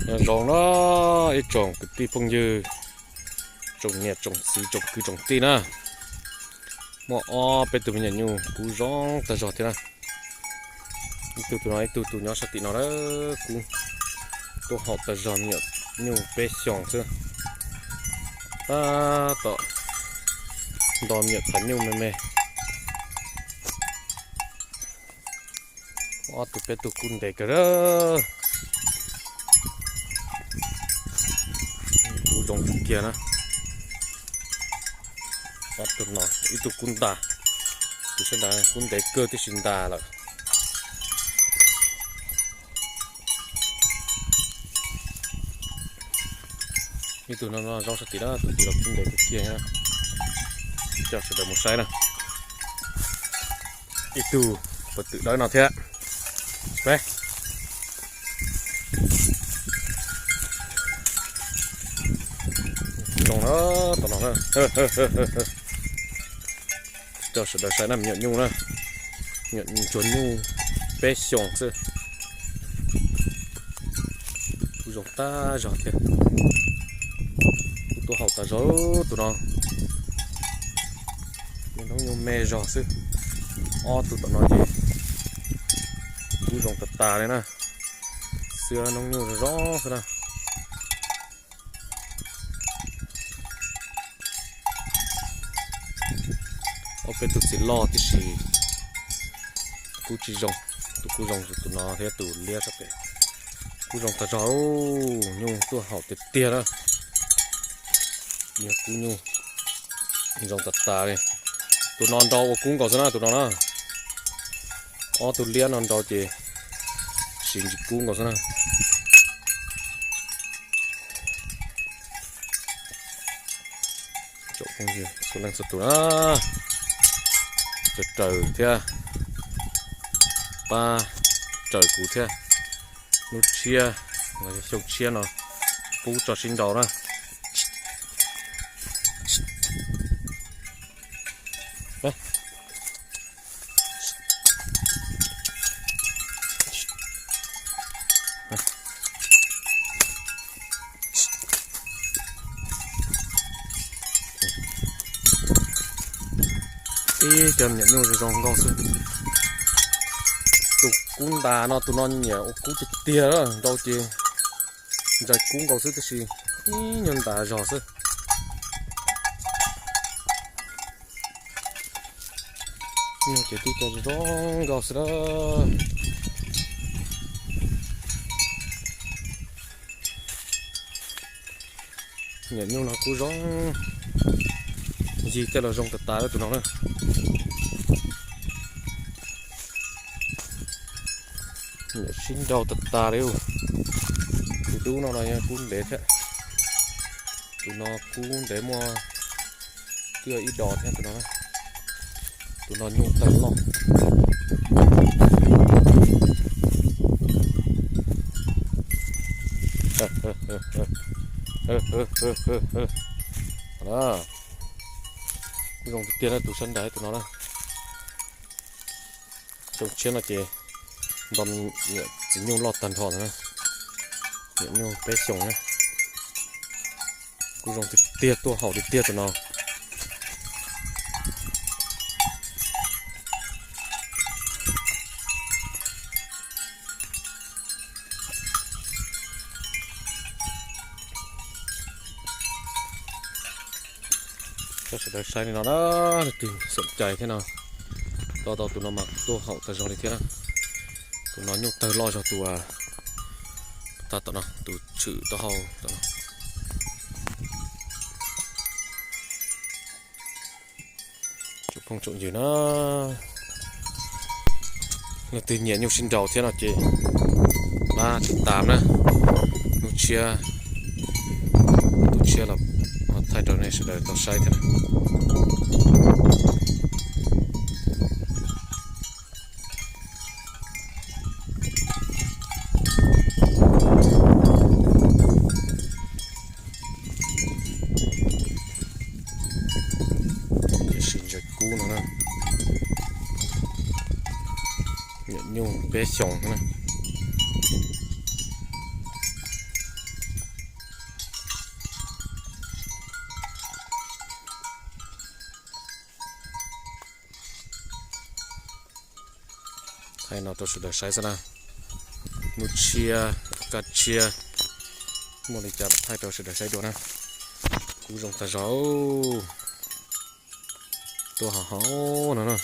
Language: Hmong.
Nyob zoo na ib tsoom kwv tij phooj ywg, tsoom niam tsoom txiv tsoom kwv tsoom tij na. Muaj ob peb tug me nyuam nyuj kub zoo tag zog thiab na. Ib tug tus no, ib tug tus nyob sab tim no na, kub tuaj haum tag zog, me nyuam nyuj peb xyoos xwb. Tab tom nto me nyuam thav nyuj me me. Ob tug peb tug kub ntev kawg. Kub zoo kiag na. Ob tug no, ib tug kub ntas, tus sab nrad kub ntev kawg tib si ntas lawm. Ib tug no no zaub sab tid na, tus tid los kub ntev kawg kiag na. Coj sawv daws mus saib na. Ib tug puas twm dawb no thiab. Zoo na, tom no na. Coj sawv daws saib na, me nyuam nyuj na. Me nyuam ntsuag nyuj peb xyoos xwb. Kub zoo tag zog thiab. Kub tuaj haum tag zog tus no. Noob nyuj me zog xwb. Ob tug tom no ces kub zoo tas tas li na. Xwb noob nyuj zoo zoo xwb na. Ob peb tug txiv loj tib si kub tsis zoo. Tus kub zoo tus no thiab tus liab sab pem. Kub zoo tag zog, nyuj tuaj haum tiag tiag na. Yog kub nyuj zoo tas tas li. Tus no nrau ua kub nkaus xwb na, tus no na. Ob tug liab no nrau ces siv ntsis kub nkaus xwb na. Tsoom phooj ywg txhua leej txhua tus na, raws raws thiab pab raws kuv thiab. Lub tshiab, xyoo tshiab no pub tso sib nrau na. Ib co me nyuam nyuj zoo zoo nkauj xwb. Tus kub ntas no, tus no nyiam ua kub tiag tiag, nrau ces ntsais kub nkaus xwb, tab sis ib nyuag ntas zog xwb. Nyuj ces twb tau zoo nkauj xwb na. Nyuam nyuj no kuj zoo, ncig tej los zoo tas tas li tus no na. Nyuam sib nrau tas tas li. Tus dub no los yog kub ntev thiab. Tus no kub ntev muaj twb ib dos thiab tus no. Tus no nyuj tawg loj. Kuj zoo tiag tiag na, tus sab nrad tus no na. Xyoo tshiab no ces nto me nyuam txiv nyuj loj tag nrho na. Nyuam nyuj peb xyoos na. Kuj zoo tiag tiag, tuaj haum tiag tiag tus no. Coj sawv daws saib li no na, leej twg xom cai thiab no, tos tau tus no mas tuaj haum tag zog li thiab na. Tus no nyuj tawg loj zog tus, tag tom no, tus tshwm taub hau tom no. Tsoom phooj tsoom ywg na, leej twg nyiam nyuj sib nraus thiab no ces pab tiv tam na. Hnub tshiab, hnub tshiab los thaij rau nej sawv daws tau saib thiab na. Tiam sis ntsaws kub no na, nyuam nyuj peb xyoos na. Thaij no rau sawv daws saib xwb na. Hnub tshiab, kaj tshiab, muaj li cas los thaij rau sawv daws saib dua na. Kub zoo tag zog. Tuaj hauv hauv no na.